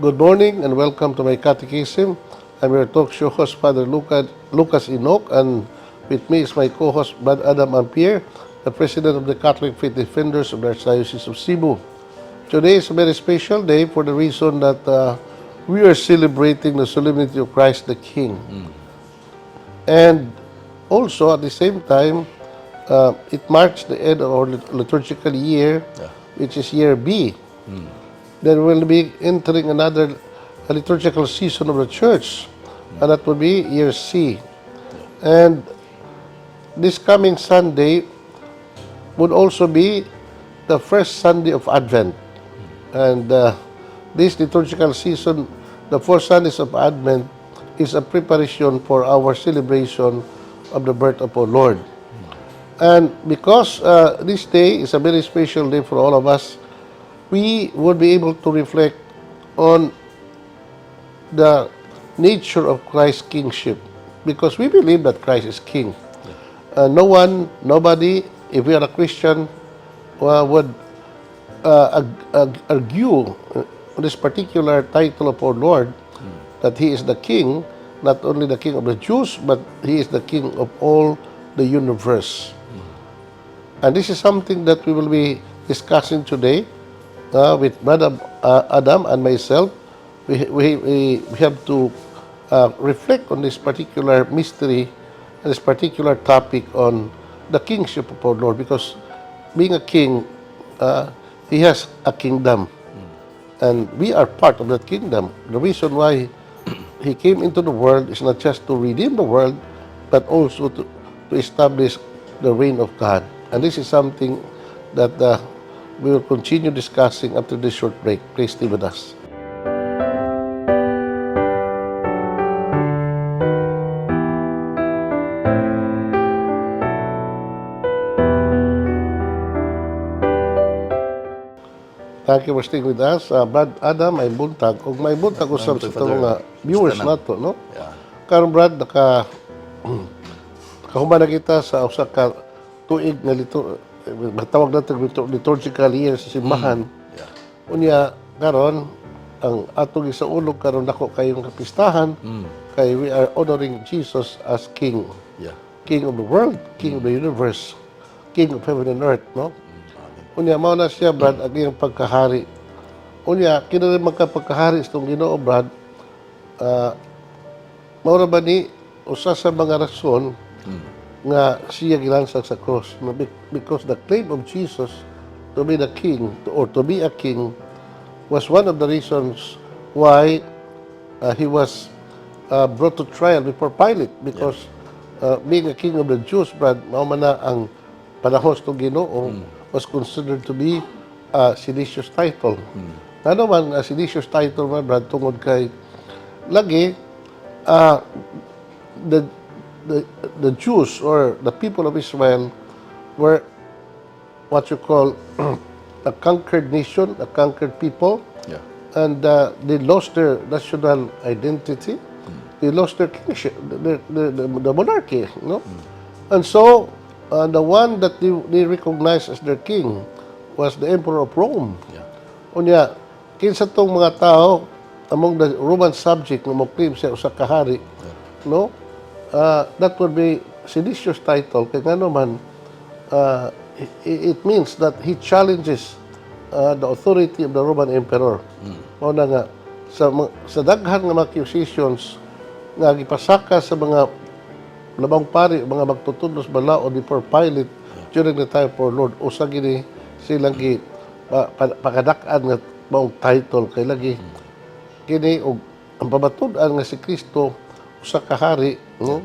Good morning and welcome to my catechism. I'm your talk show host, Father Lucas Enoch, and with me is my co-host, Brad Adam Ampere, the president of the Catholic Faith Defenders of the Archdiocese of Cebu. Today is a very special day for the reason that we are celebrating the solemnity of Christ the King. And also, at the same time, it marks the end of our liturgical year, which is year B. Then we'll be entering another liturgical season of the church, and that will be year C. And this coming Sunday would also be the first Sunday of Advent. And this liturgical season, the four Sundays of Advent, is a preparation for our celebration of the birth of our Lord. And because this day is a very special day for all of us, we would be able to reflect on the nature of Christ's kingship, because we believe that Christ is king. No one, nobody, if we are a Christian, would argue this particular title of our Lord, that He is the King, not only the King of the Jews, but He is the King of all the universe. And this is something that we will be discussing today with Brother Adam and myself. We have to reflect on this particular mystery and this particular topic on the kingship of our Lord, because being a king, he has a kingdom. And we are part of that kingdom. The reason why he came into the world is not just to redeem the world, but also to establish the reign of God. And this is something that we will continue discussing after this short break. Please stay with us. Thank you for staying with us. Brad Adam, may buntag. Ug may buntag usab sa Father. atong mga viewers nato, no? Yeah. Karon, Brad, nakahuman na kita sa usa ka tuig nga matawag nato liturgical year sa simbahan. Unya karon ang atong isaulog karon, dako kayong kapistahan kay we are honoring Jesus as King. King of the world, King of the universe, King of heaven and earth, no? Unya mao na siya, Brad, ang iyang pagkahari. Unya kini rin magkapagkahari sa itong Ginoo, Brad, mao ra ba ni usa sa mga rason nga siya gilansang sa cross, no? Because the claim of Jesus to be the king or to be a king was one of the reasons why he was brought to trial before Pilate, because being a king of the Jews, Brad, mao man na ang panahon sa Ginoo, was considered to be a seditious title. Ngano man a seditious title man, Brad? Tungod kay lagi the Jews or the people of Israel were what you call a conquered nation, a conquered people, and they lost their national identity. They lost their kingship, the monarchy, no? And so, the one that they recognized as their king was the Emperor of Rome. Unya, kinsa tong mga tao among the Roman subject nga mo-claim siya usa ka hari, no? That would be seditious title kay ngano man it means that he challenges the authority of the Roman Emperor. Mao na nga sa daghan nga mga accusations nga gipasaka sa mga labang pari, mga magtutudlos balaod before Pilate during the time for Lord, usa gini silang gi pakadak-an nga maong title kay lagi kini og ang pamatud-an nga si Kristo usa ka hari, no?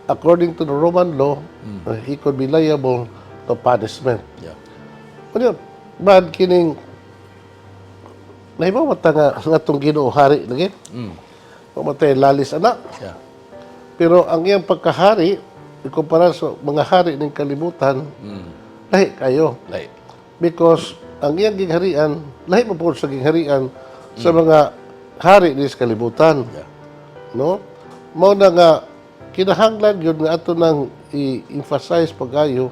According to the Roman law, he could be liable to punishment. Unya, Brad, kining nahibaw ta nga ang atong Ginoo hari lagi. Mamatay lalis ana. Pero ang iyang pagkahari, ikumpara sa mga hari ng kalibutan, lahi kayo. Lahi. Because ang iyang gingharian, lahi mo po sa gingharian sa mga hari ni sa kalibutan. No? Mao na nga kinahanglan yun nga ato nang i-emphasize pagayo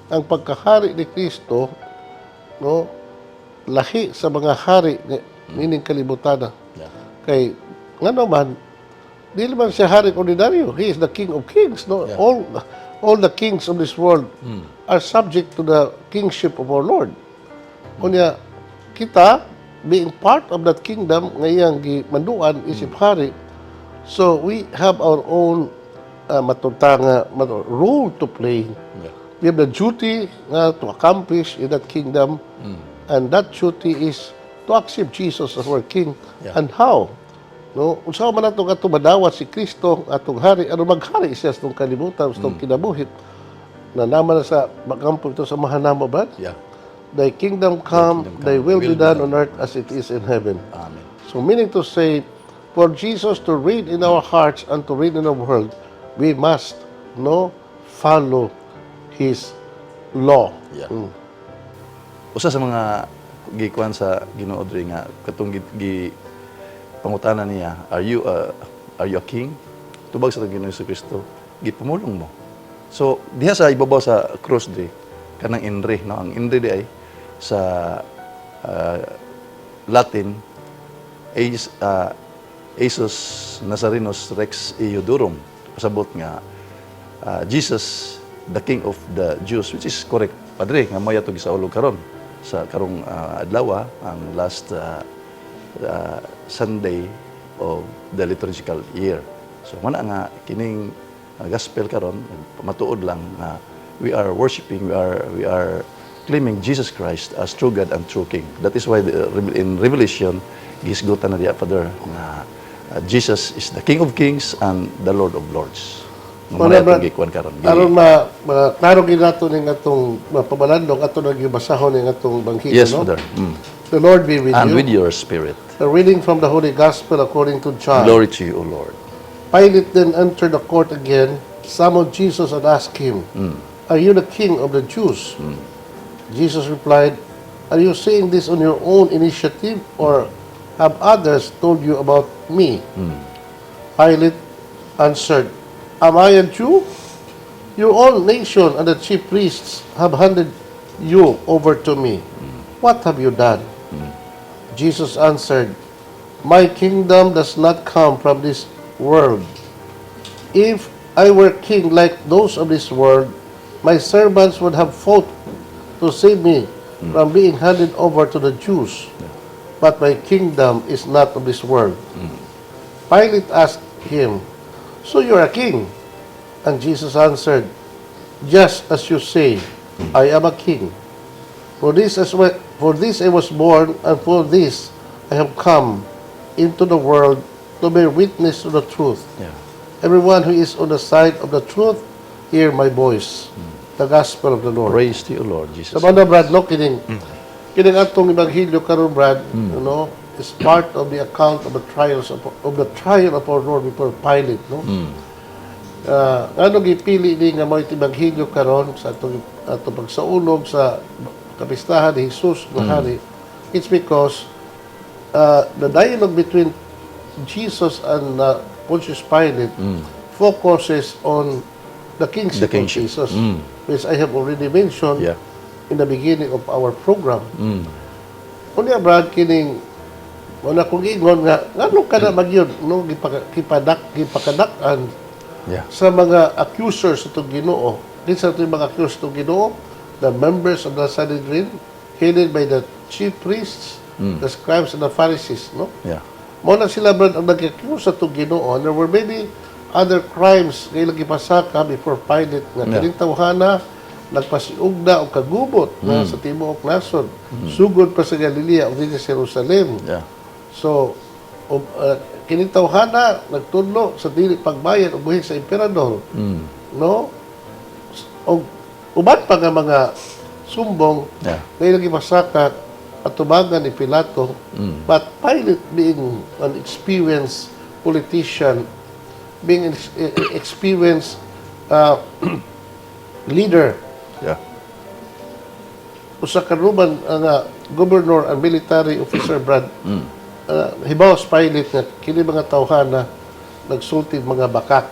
ang pagkahari ni Kristo, no, lahi sa mga hari ni nining kalibutan. Kay ngano man, dili man siya hari ordinaryo. He is the King of Kings, no? All the kings of this world are subject to the kingship of our Lord. Unya kita, being part of that kingdom nga iyang gimanduan isip hari, so we have our own matuta nga role to play. We have the duty nga to accomplish in that kingdom, and that duty is to accept Jesus as our King. And how? No, unsa man ato nga madawat si Kristo atong hari aron maghari siya sa atong kalibutan, sa atong kinabuhi? Na naman sa magampo ito sa mahanamo ba? Yeah. Thy kingdom come, kingdom come, thy will be done on earth as it is in heaven. Amen. So meaning to say, for Jesus to reign in our hearts and to reign in our world, we must, no, follow His law. Yeah. Usa sa mga gikuan sa Ginoo diri nga katong gi pangutana niya, "Are you a king?" Tubag sa atong Ginoo Kristo, "Gipamulong mo." So diha sa ibabaw sa cross diri kanang INRI, no? Ang INRI di ay sa Latin is Jesus Nazarenus Rex Iudaeorum, pasabot nga Jesus the King of the Jews, which is correct, padre, nga mao ato gisaulog karon sa karong adlaw, ang last Sunday of the liturgical year. So mana nga kining gospel karon matuod lang nga we are worshiping, we are claiming Jesus Christ as true God and true King. That is why in Revelation gihisgutan na diya, Father, nga Jesus is the King of Kings and the Lord of Lords. Nga Wala mao na ba- atong gikuan karon. Aron ma klaro gid nato ning atong mapabalandong, ato nang gibasahon ning atong Ebanghelyo, Yes, no? Father. The Lord be with And you. With your spirit. The reading from the Holy Gospel according to John. Glory to you, O Lord. Pilate then entered the court again, summoned Jesus, and asked him, "Are you the King of the Jews?" Jesus replied, "Are you saying this on your own initiative, or have others told you about me?" Pilate answered, "Am I a Jew? Your own nation and the chief priests have handed you over to me. What have you done?" Jesus answered, "My kingdom does not come from this world. If I were king like those of this world, my servants would have fought to save me from being handed over to the Jews. But my kingdom is not of this world." Pilate asked him, "So you're a king?" And Jesus answered, "Just as you say, I am a king. For this I was born, and for this I have come into the world, to bear witness to the truth. Everyone who is on the side of the truth, hear my voice." The Gospel of the Lord. Praise to you, Lord Jesus. Sa mga Brad, no, kining atong ebanghelyo karon, Brad, is part of the account of the trial of our Lord before Pilate, no? Ngano gipili ni nga mao ebanghelyo karon sa atong pagsaulog sa kapistahan ni Jesus nga hari? It's because the dialogue between Jesus and Pontius Pilate focuses on the kingship The kingship. Of Jesus, which I have already mentioned in the beginning of our program. Unya, Brad, kining wala kong ingon nga ngano kana magyud, no, gipakadak-an sa mga accusers sa itong Ginoo. Kinsa ito yung mga accusers sa itong Ginoo? The members of the Sanhedrin, headed by the chief priests, the scribes, and the Pharisees, no? Yeah. Mao na sila, Brad, ang nag-accuse sa itong Ginoo. And there were many other crimes nga ilang gipasaka before Pilate nga kining tawhana nagpasiugda og kagubot na sa tibuok nasod. Sugod pa sa Galilea ug dinhi sa Jerusalem. So, kining tawhana nagtudlo sa dili pagbayad og buhis sa emperador. No? Og uban pa nga mga sumbong nga ilang gipasaka atubangan ni Pilato. But Pilate, being an experienced politician, being an experienced leader, usa ka Roman nga governor and military officer, Brad, hibaw sa Pilate nga kini mga tawhana nagsulti mga bakak.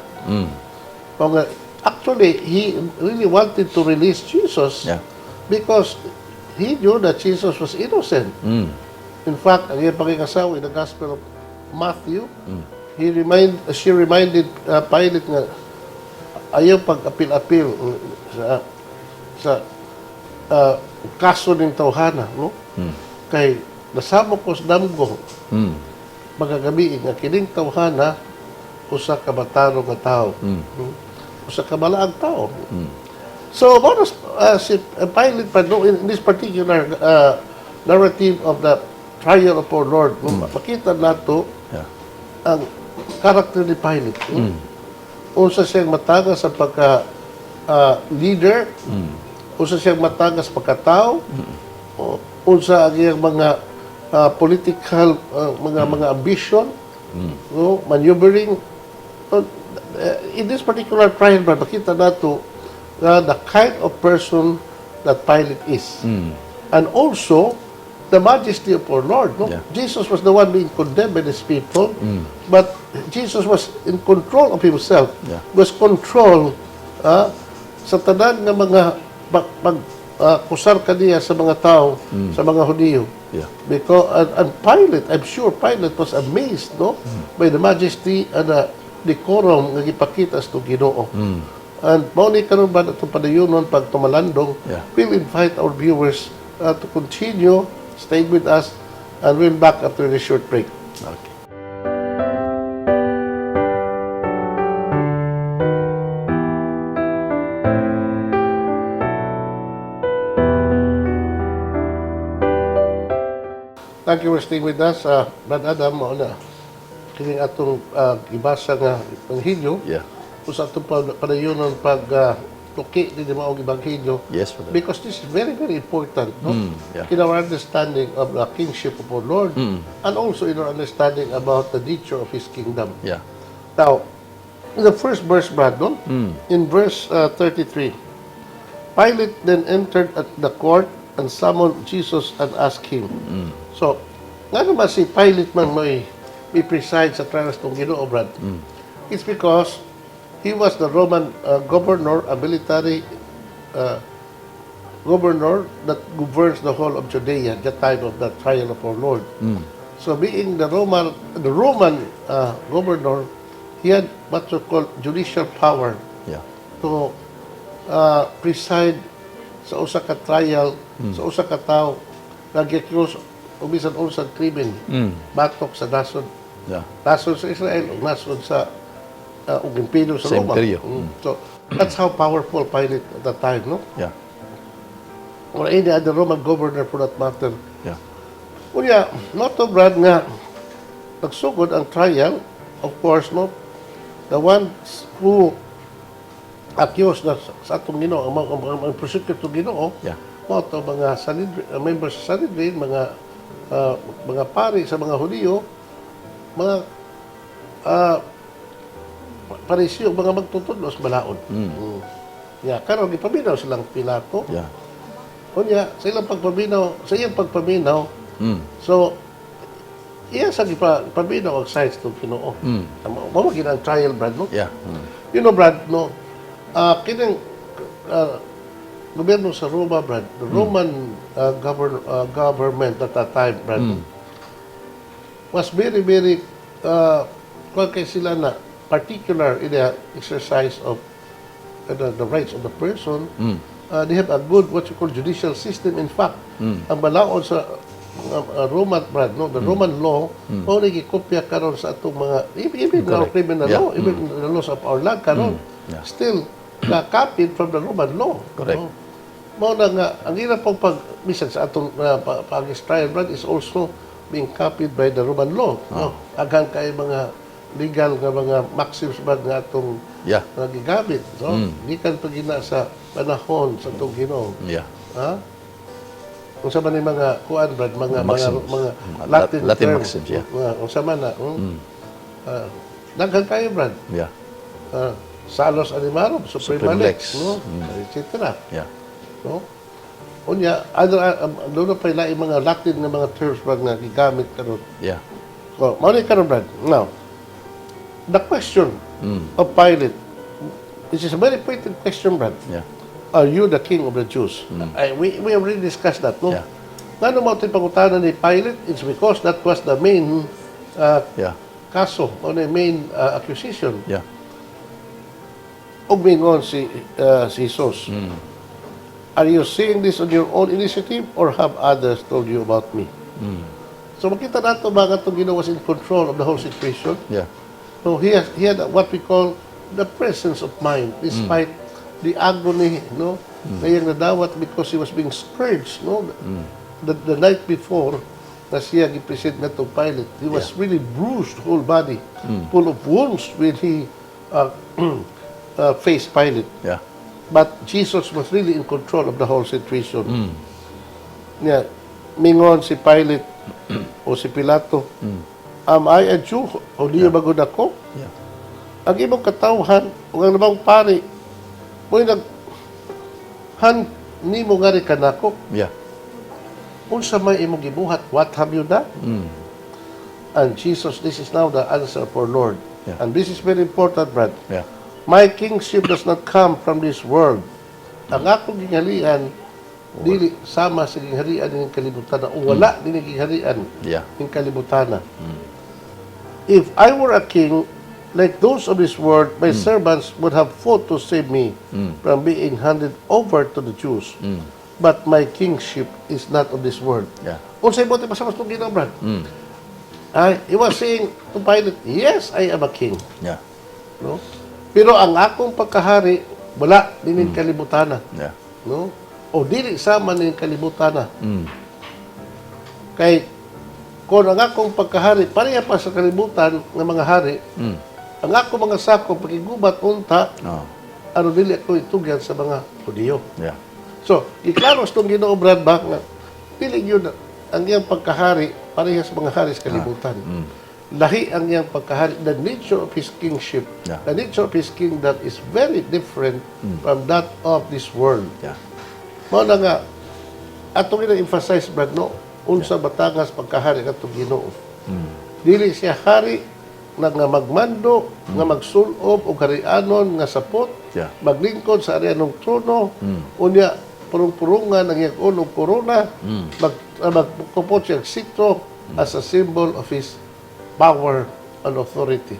Mao nga, actually, he really wanted to release Jesus because he knew that Jesus was innocent. In fact, ang iyang pakikasawa in the Gospel of Matthew, he remind she reminded Pilate nga ayaw pag-apil-apil sa kaso ning tawhana, no? Kay nasamok ko sa damgo magagabi nga kining tawhana usa ka matarong nga tao. Usa ka balaang tao. So, mao na si Pilate pa, no, in this particular narrative of the trial of our Lord, no, makita nato ang karakter ni Pilate. No? Unsa siyang matagas sa pagka leader, unsa siyang matagas pagkatao, o unsa ang iyang mga political mga ambition, no, maneuvering. So, in this particular trial, ba, makita nato na the kind of person that Pilate is. And also, the majesty of our Lord. No? Yeah. Jesus was the one being condemned by these people, but Jesus was in control of himself. Was control sa tanan nga mga pag kusar kaniya sa mga tao, sa mga Hudiyo. Because and Pilate, I'm sure Pilate was amazed, no, by the majesty and the decorum nga gipakita sa Ginoo. And mao ni karon ba atong padayonon pag tumalandong, we'll invite our viewers to continue staying with us and we'll back after this short break. Okay. Thank you for staying with us. Brad Adam, mao na kining atong gibasa nga ebanghelyo. Kung sa atong padayonon pag tuki din maong ebanghelyo. Yes, Father. Because this is very, very important, no? Yeah. In our understanding of the kingship of our Lord and also in our understanding about the nature of His kingdom. Now, in the first verse, Brad, no? In verse 33, Pilate then entered at the court and summoned Jesus and asked him. So, nga naman si Pilate man may preside sa trials ng Ginoo, Brad? It's because he was the Roman governor, a military governor that governs the whole of Judea at the time of the trial of our Lord. So being the Roman governor, he had what you call judicial power to preside sa usa ka trial sa usa ka tawo nga gi-accuse og bisan unsang krimen batok sa nasod, nasod sa Israel o nasod sa ug imperyo sa Sa Roma. Imperyo. So that's how powerful Pilate at that time, no? Yeah. Or any other Roman governor for that matter. Unya, not to, Brad, nga nagsugod ang trial, of course, no, the ones who accused na sa atong Ginoo, ang prosecute ng Ginoo, mao to mga Sanhedrin, members sa Sanhedrin, mga pari sa mga Hudiyo, mga Pariseo, mga magtutudlo sa balaod. Yeah, karon gipaminaw silang Pilato. Unya, sa iyang pagpaminaw, so iya sa gipaminaw ang sides ng Ginoo. Mao man ang trial, Brad, no? Yeah. Brad, no, kining gobyerno sa Roma, Brad, the Roman government at that time, Brad, was very, very, kuwan kay sila na particular in the exercise of the rights of the person. They have a good, what you call, judicial system. In fact, ang balaod sa Roman, Brad, no, the Roman law, mao ni gikopya karon sa atong mga, even our criminal law, even the laws of our land karon, still na-copied from the Roman law. No? Mao na nga, ang hirap pong pag, bisan sa atong pag trial, Brad, is also being copied by the Roman law. No? Aghan kay mga legal nga mga maxims, Brad, nga atong nga gigamit. No? Gikan pa gina sa panahon sa atong Ginoo. Ha? Unsa man ni mga kuan, Brad, mga mga Maxims. Mga Mga Latin Latin term. Maxims, yeah. Mga, unsa man na? Ah, daghan kayo, Brad. Ah, Salus animarum, suprema Supreme lex, lex. no? Etc. No? Unya, ano, doon na pa yung mga Latin nga mga terms, Brad, nga gigamit karon. So, mao ni karon, Brad. Now, the question of Pilate, this is a very important question, Brad. Are you the king of the Jews? Ay, we already discussed that, no? Yeah. Ngano mao ito'y pangutana ni Pilate? It's because that was the main Yeah. kaso, mao na main accusation. Ug mingon si Jesus, "Are you saying this on your own initiative or have others told you about me?" So makita nato ba nga itong Ginoo was in control of the whole situation? Yeah. So he had what we call the presence of mind despite the agony, no? Na iyang nadawat because he was being scourged, no? The night before na siya gipresent na to Pilate, he was really bruised, whole body, full of wounds when he faced Pilate. But Jesus was really in control of the whole situation. Nya, mingon si Pilate o si Pilato, "Am I a Jew? O di ba gud ako? Yeah. Ang imong katawhan o ang labang pari, mo'y nag han nimo ngari kanako. Unsa may imong gibuhat? What have you done?" And Jesus, this is now the answer for Lord. And this is very important, Brad. "My kingship does not come from this world." Ang akong gingharian, dili sama sa gingharian ng kalibutan o wala din gingharian ng kalibutan. "If I were a king, like those of this world, my servants would have fought to save me from being handed over to the Jews. But my kingship is not of this world." Unsay buot ipasabot atong Ginoo, Brad? Ay, he was saying to Pilate, "Yes, I am a king." No? Pero ang akong pagkahari, wala din kalibutan. No? O dili sama ning kalibutan. Kay kung ang akong pagkahari pareha pa sa kalibutan ng mga hari, ang akong mga sakop pakigubat unta aron dili ako itugyan sa mga Hudiyo. So, iklaro sa itong Ginoo, Brad, ba nga dili yun ang iyang pagkahari pareha sa mga hari sa kalibutan. Lahi ang iyang pagkahari. The nature of his kingship, the nature of his kingdom is very different from that of this world. Mao na nga atong ina-emphasize, Brad, no, unsa batangas pagkahari katong Ginoo. Dili siya hari na nga magmando, nga magsulob og harianon nga sapot, maglingkod sa harianong trono, unya purong-purungan ang iyang ulo og korona, magkupot siya og sitro as a symbol of his power and authority.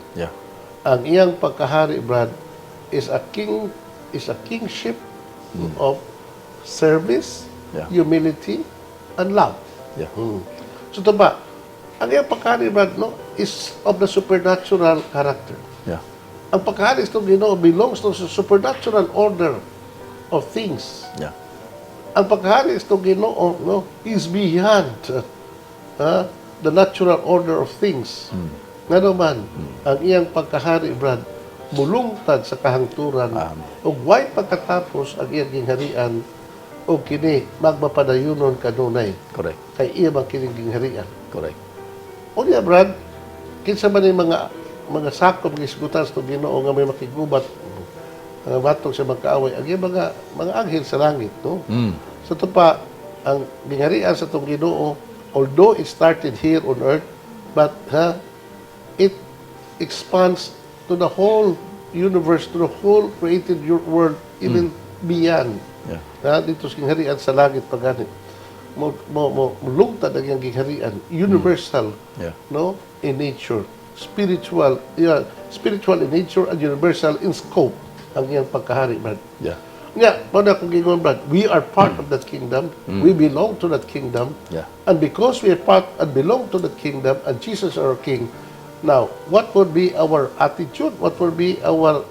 Ang iyang pagkahari, Brad, is a kingship of service, humility, and love. So ito ba, ang iyang pagkahari, Brad, no, is of the supernatural character. Ang pagkahari sa Ginoo belongs to the supernatural order of things. Ang pagkahari sa Ginoo, no, is beyond the natural order of things. Ngano man, ang iyang pagkahari, Brad, mulungtad sa kahangturan ug way pagkatapos ang iyang gingharian ug kini magmapadayunon kanunay kay iya man kining gingharian. Unya, Brad, kinsa man yung mga sakop gisgutan sa Ginoo nga may makigubat nga batok sa magkaaway, ang iyang mga anghel sa langit, no? So ito pa, ang gingharian sa itong Ginoo, although it started here on earth, but ha, it expands to the whole universe, to the whole created your world, even beyond. Ha, dito sa gingharian sa langit pagani. Mo mulungtad ang iyang gingharian, universal, no, in nature, spiritual, yeah, spiritual in nature and universal in scope ang iyang pagkahari, Brad. Nga, mao na akong gingon, Brad, we are part of that kingdom. We belong to that kingdom. And because we are part and belong to that kingdom, and Jesus is our King, now, what would be our attitude? What would be our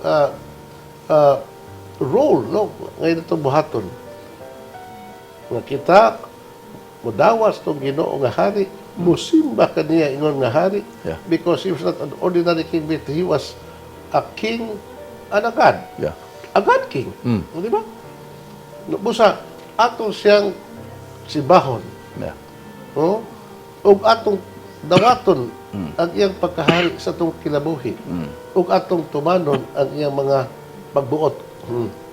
role, no? Ngayon itong buhaton. Nga kita, mudawas tong Ginoo nga hari, musimba kaniya ingon nga hari, because he was not an ordinary king, but he was a king and a God. A God King. Di ba? Busa, ato siyang simbahon. No? Ug atong dawaton ang iyang pagkahari sa atong kinabuhi. Ug atong tumanon ang iyang mga pagbuot.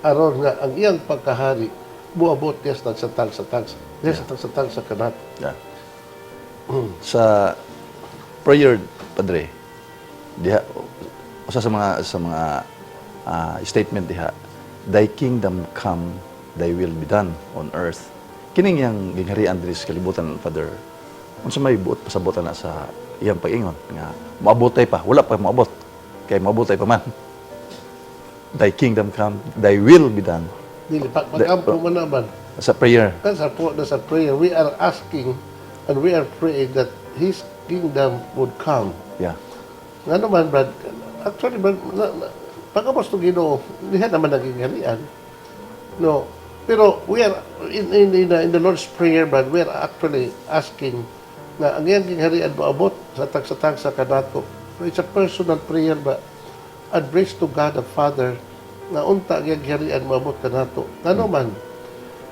Aron nga ang iyang pagkahari muabot niya sa tagsa sa tagsa. Niya sa tagsa kanat. Sa prayer, Padre, diha usa sa mga statement diha, "Thy kingdom come, thy will be done on earth." Kining iyang gingharian diri sa kalibutan, Father. Unsa may buot pasabotan na sa iyang pag-ingon nga moabotay pa, wala pa moabot kay moabotay pa man. Thy kingdom come, thy will be done. Dili, pag-ampo man naman, Sa prayer. that's a, that's a prayer. We are asking and we are praying that His kingdom would come. Nga naman, Brad, actually, Brad, pagkabos itong Ginoo, hindi naman naging harian. No. Pero we are, in the Lord's Prayer, Brad, we are actually asking na ang iyang gingharian moabot sa tagsa-tagsa kanato. So it's a personal prayer ba addressed to God the Father na unta ang iyang gingharian moabot kanato. Ngano man,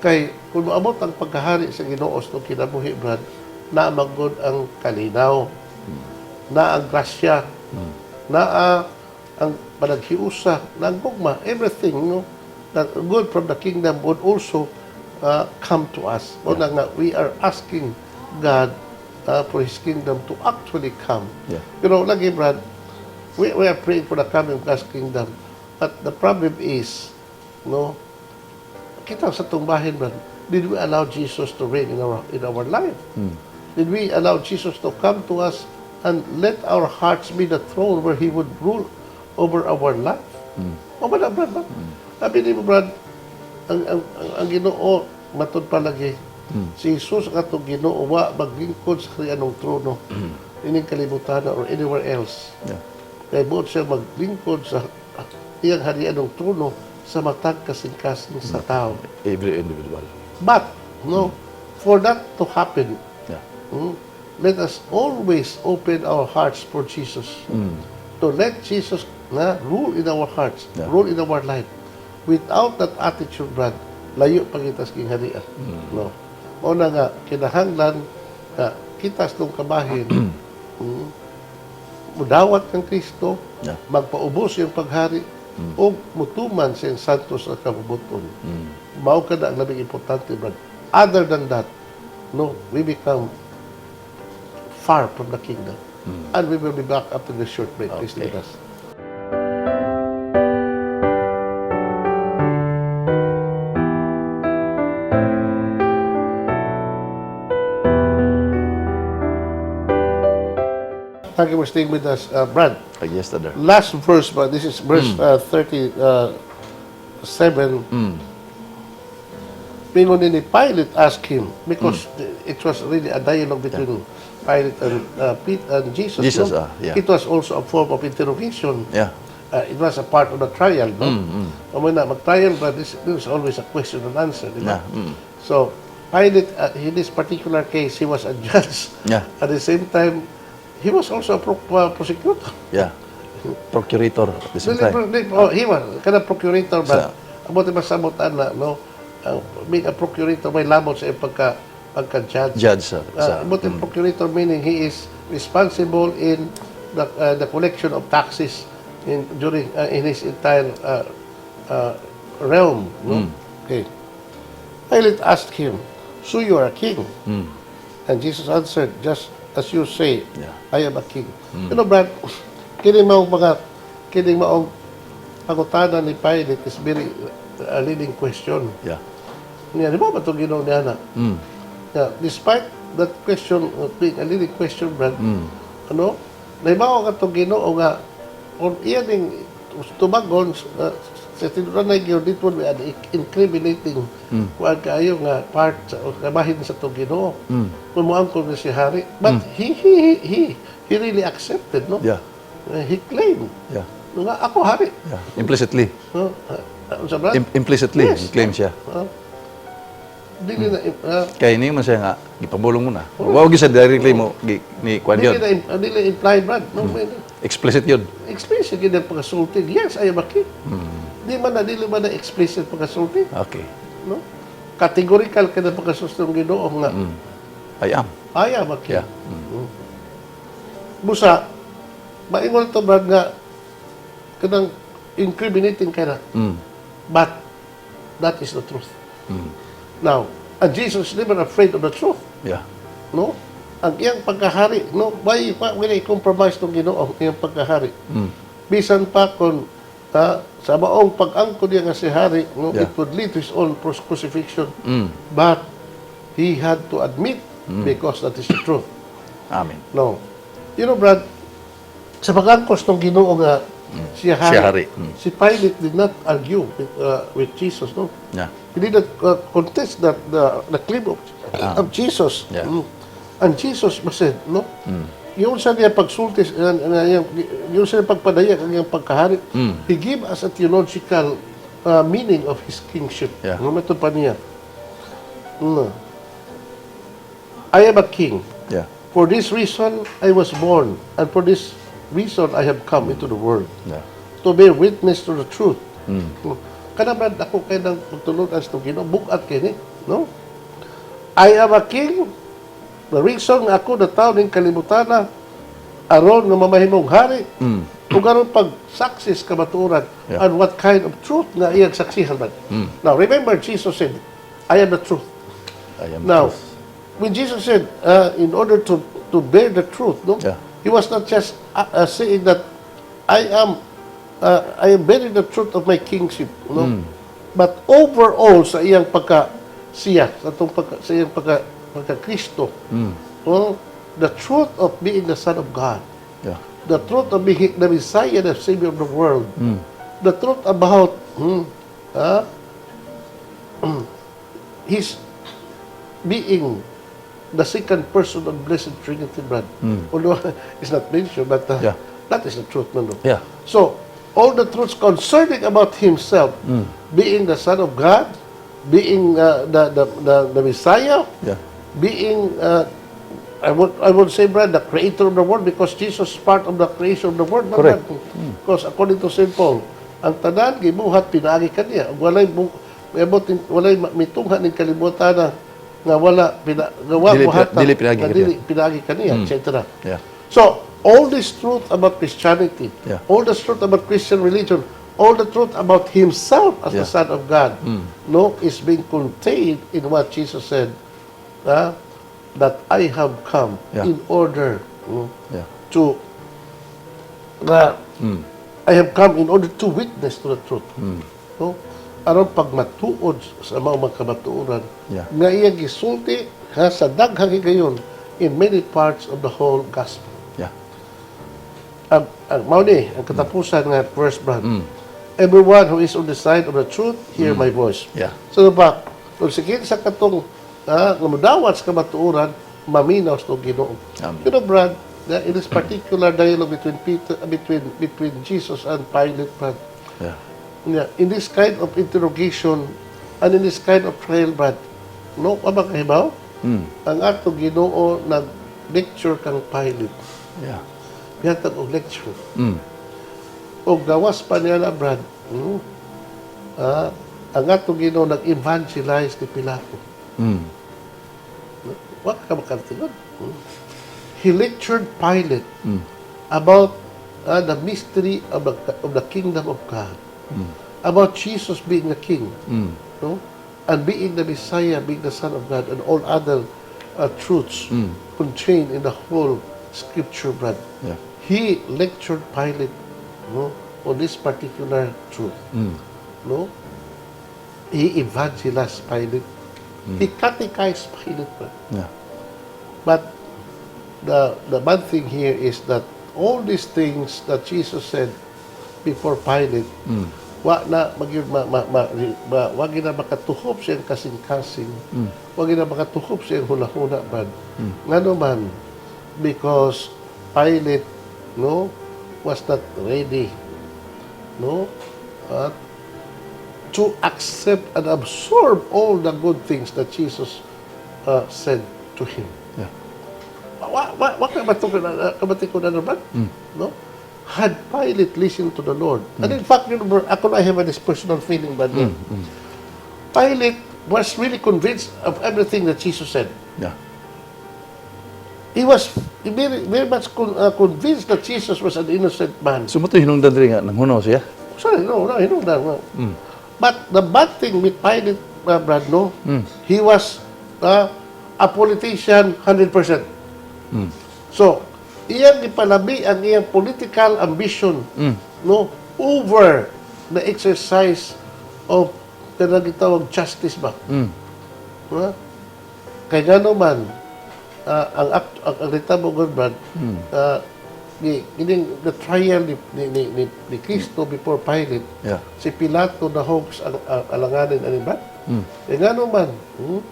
kay kung moabot ang pagkahari sa Ginoo sa kinabuhi, Brad, naa magod ang kalinaw, na ang grasya, naa ang panaghiusa, na ang gugma, everything, no, that good from the kingdom would also come to us. O na nga, we are asking God for His kingdom to actually come. Pero lagi, Brad, we are praying for the coming of God's kingdom. But the problem is, no, kita sa atong bahin, Brad, did we allow Jesus to reign in our life? Did we allow Jesus to come to us and let our hearts be the throne where He would rule over our life? O ba na, Brad? Ba? Sabi ni mo, Brad, ang Ginoo matud palagi, si Jesus ang atong Ginoo wa maglingkod sa anong trono ining kalibutan or anywhere else. Kay buot siya maglingkod sa iyang harianong trono sa matag kasing-kasing sa tao. Every individual. But, no, for that to happen, let us always open our hearts for Jesus. To let Jesus na rule in our hearts, rule in our life. Without that attitude, Brad, layo pa kita sa gingharian. No. Mao na nga, kinahanglan nga kita sa atong kabahin, mudawat kang Kristo, magpaubos iyang paghari, o mutuman sa iyang santos sa kabubut-on. Mao ka na ang labing importante, Brad. Other than that, no, we become far from the kingdom. And we will be back after this short break. Please Okay. leave us. Thank you for staying with us, Brad. Yes, Father. Last verse, but this is verse 37. Mingon ni Pilate asked him, because it was really a dialogue between Pilate and Pete and Jesus. Jesus, no? yeah. It was also a form of interrogation. It was a part of the trial, no? O na, mag-trial ba, this is always a question and answer, di ba? Yeah. So, Pilate, in this particular case, he was a judge. At the same time, he was also a prosecutor. Yeah. Procurator at the same Dili, time. oh, he was kana procurator ba? Sa- Amo ti masabot ana, no? Ang being a procurator may lamot sa iyang pagka judge. Judge sa, Amo ti procurator meaning he is responsible in the collection of taxes in during in his entire realm, no? Okay. Pilate asked him, "So you are a king?" And Jesus answered, "Just as you say, I am a king." Brad, kini maong pangutana ni Pilate is very leading question. Niya, di ba itong Ginoo niya na? Yeah, despite that question being a leading question, Brad, ano, nahibaw ka itong Ginoo nga, kung iya ning tubagon, sa tinuranay gyud, it would be an incriminating kuan kaayo nga part sa o kabahin sa itong Ginoo. Kung moangkon na si hari. But he really accepted, no? Yeah. He claimed. No, nga, ako hari. Yeah. Implicitly. No? Sa Brad? Implicitly, Yes. he claims siya. Dili na Kay ni man siya nga gipabulong mo na. Wa gyud siya directly mo gi, ni kuan dili yun. na dili implied, Brad. No, Explicit yun. Explicit yun ang pagkasulti. Yes, I am a king. Di man na, dili man na explicit pagkasulti. No? Categorical ka na pagkasulti ng Ginoo nga, I am. I am a king. Busa, maingon to, Brad, nga, kanang incriminating ka na. But, that is the truth. Now, and Jesus is never afraid of the truth. No? Ang iyang pagkahari, no? Why will he compromise tong Ginoo ang iyang pagkahari? Bisan pa kung sa maong pag-angkon niya nga si hari, no, it would lead to his own crucifixion. But he had to admit because that is the truth. Amen. No. Brad, sa pag-angkos ng Ginoo nga siya hari, Siya hari. Si Pilate did not argue with Jesus, no? Yeah. He did not contest that the claim of Jesus. And Jesus said, no? Yung sa niya pagsulti, yung sa niya pagpadayag, ang iyang pagkahari, he gave us a theological meaning of his kingship. No, ito pa niya. "I am a king. For this reason I was born, and for this reason I have come into the world, to bear witness to the truth." Kana man ako kay nang pagtulungan sa Ginoo, bug-at kini, no? "I am a king. The reason nga ako natawo ning kalibutan aron nga mamahimong hari ug aron pagsaksi sa kamatuoran." And what kind of truth nga iyang saksihan man? Now remember, Jesus said, "I am the truth." "I am Now, truth. When Jesus said, in order to bear the truth, no, he was not just saying that I am bearing the truth of my kingship, no, but overall sa iyang pagka siya, sa atong pagka, sa iyang pagka Kristo, no, the truth of being the Son of God, the truth of being the Messiah, the Savior of the world, the truth about his being the second person of Blessed Trinity, Brad. Although it's not mentioned, but that is the truth, no? Yeah. So, all the truths concerning about himself, being the Son of God, being the Messiah, being, I would say, Brad, the creator of the world, because Jesus is part of the creation of the world. No, Correct. Brad? Because according to St. Paul, ang tanan gibuhat pinaagi kaniya. Ug walay walay mitungha ning kalibutan na nga wala pina, nga wa buhatan Dili pinaagi nga kaniya. Dili pinaagi kaniya, etc. So, all this truth about Christianity, all this truth about Christian religion, all the truth about himself as the Son of God, no, is being contained in what Jesus said, that I have come in order to I have come in order to witness to the truth. No? Aron pagmatuod sa mga kamatuoran nga iyang gisulti ha, sa daghang higayon in many parts of the whole gospel. Ang mao ni ang katapusan nga verse, Brad. "Everyone who is on the side of the truth, hear my voice." So ba, kung sige sa katong nga modawat sa kamatuoran, maminaw sa Ginoo. Amen. Brad, in this particular dialogue between Peter, between between Jesus and Pilate, Brad, yeah, in this kind of interrogation and in this kind of trial, Brad, no, wa ba kahibaw? Ang ato Ginoo nag-lecture kang Pilate. Gihatag og lecture. Og gawas pa niya na, Brad, ang ato Ginoo nag-evangelize ni Pilato. Wa ka makatingod. He lectured Pilate about the mystery of the kingdom of God, about Jesus being the king, no? And being the Messiah, being the Son of God, and all other truths contained in the whole Scripture, Brad. He lectured Pilate, no, on this particular truth. No? He evangelized Pilate. He catechized Pilate, Brad. But the bad thing here is that all these things that Jesus said before Pilate, wa na magyud ma, ma, ma, ma, wa gyud na makatuhop siyang kasing-kasing. Wa gyud na makatuhop siyang hunahuna, Brad. Ngano man, because Pilate, no, was not ready, no, to accept and absorb all the good things that Jesus said to him. Wa ka ba ko na naman? No? Had Pilate listened to the Lord, and in fact, bro, ako na, I have this personal feeling, but Pilate was really convinced of everything that Jesus said. He was very, very much convinced that Jesus was an innocent man. So mao to hinungdan diri nga nanghunaw siya. Sorry, no, no. But the bad thing with Pilate, Brad, no, he was a politician 100%. So, iyang ipalabi ang iyang political ambition, no, over the exercise of kanang gitawag justice ba. Ha? Kay ngano man, Ang nitabo gud, Brad, ni kining the trial ni Kristo before Pilate, si Pilato nahog ang alanganin ani ba? Eh ngano man? Hmm?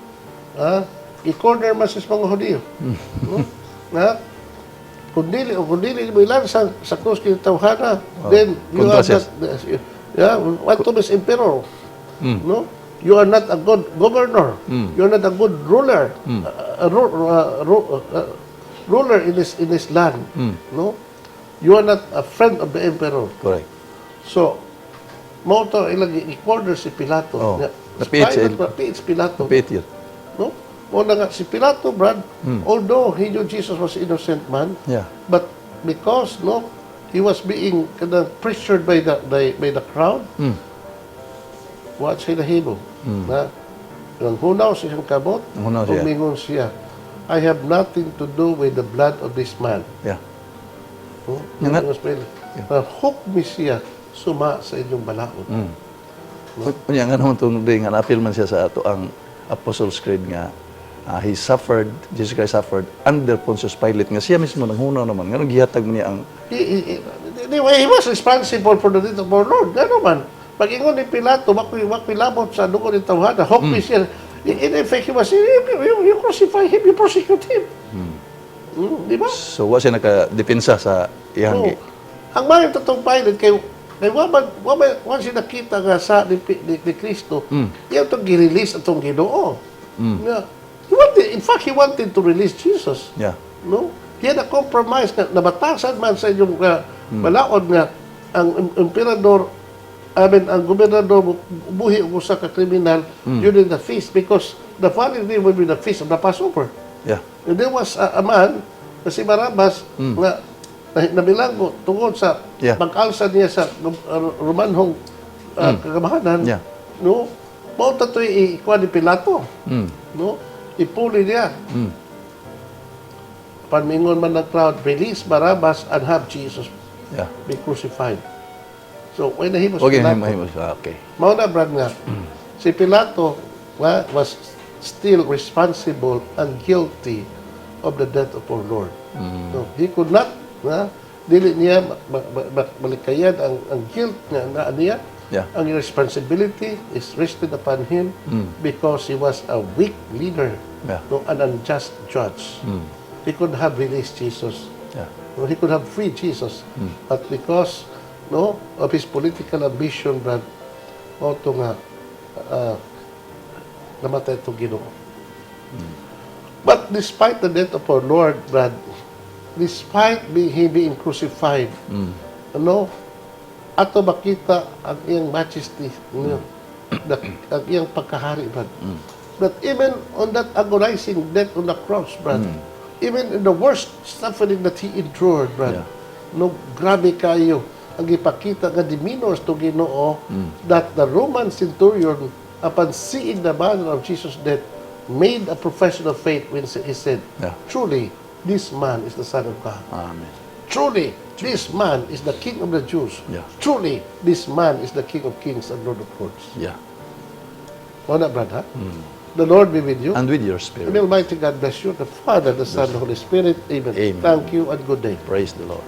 I-corner man sa mga Hudiyo. Na kung dili mo ilansa sa krus kini tawhana, then you Kontra are siya. Not, yeah, what to is emperor. No? You are not a good governor. You are not a good ruler. A ruler in this land. No? You are not a friend of the emperor. Correct. So, mao to ilang i-corner si Pilato. Oh. Nga, Napiit siya. Pilate, napiit si Pilato. Napiit yun. No? Mao na nga, si Pilato, Brad, although he knew Jesus was innocent man, but because, no, he was being kanang pressured by the crowd, wa siya nahimo. Na, nanghunaw sa iyang kamot, Nanghunaw siya. Ug mingon siya, "I have nothing to do with the blood of this man." No? Nga nga. Mingon si Pilate, na hukmi siya suma sa inyong balaod. Unya nga naman itong nga na-appeal man siya sa ato ang Apostles' Creed nga he suffered, Jesus Christ suffered under Pontius Pilate nga siya mismo nanghunaw naman. Nga gihatag niya ang Anyway, he was responsible for the death of our Lord. Gano man. Pag ingon ni Pilato, wakoy labot sa dugo ni tawhana, hukmi siya. In effect, he was, you crucify him, you prosecute him. Di ba? So wa siya nakadepensa sa iyang Oo. Ang mga totoong Pilate, kay wa man siya nakita nga sa ni Kristo, iya itong gi-release atong Ginoo. Nga, in fact, he wanted to release Jesus. No? He had a compromise nga nabatasan man sa inyong balaod nga ang emperador, I mean, ang gobernador buhi og usa ka kriminal during the feast because the following day will be the feast of the Passover. And there was a man na si Barabbas nga nabilanggo tungod sa pag-alsa niya sa Romanhong kagamahanan. No? Mao ta to'y ikuha ni Pilato. No? Ipuli niya. Pamingon man ng crowd, "Release Barabbas and have Jesus be crucified." So, when nahimo si Pilato, Mahimo. Ah, okay. Mao na, Brad, nga, si Pilato was still responsible and guilty of the death of our Lord. So, he could not, nga, dili niya malikayan ang guilt nga naa niya. Ang responsibility is rested upon him because he was a weak leader, no, an unjust judge. He could have released Jesus. No, he could have freed Jesus. But because, no, of his political ambition, Brad, mao to nga namatay itong Ginoo. But despite the death of our Lord, Brad, despite he being crucified, ano, ato makita ang iyang majesty, no, ang iyang pagkahari, Brad. But even on that agonizing death on the cross, Brad, even in the worst suffering that he endured, Brad, no, grabe kayo ang ipakita nga demeanor to Ginoo that the Roman centurion, upon seeing the manner of Jesus' death, made a profession of faith when he said, "Truly, this man is the Son of God. Amen. Truly, this man is the King of the Jews. Truly, this man is the King of Kings and Lord of Lords." Mao na, brother. The Lord be with you. And with your And spirit. Almighty God bless you, the Father, the Son, the Holy Spirit. Amen. Amen. Thank you and good day. Praise the Lord.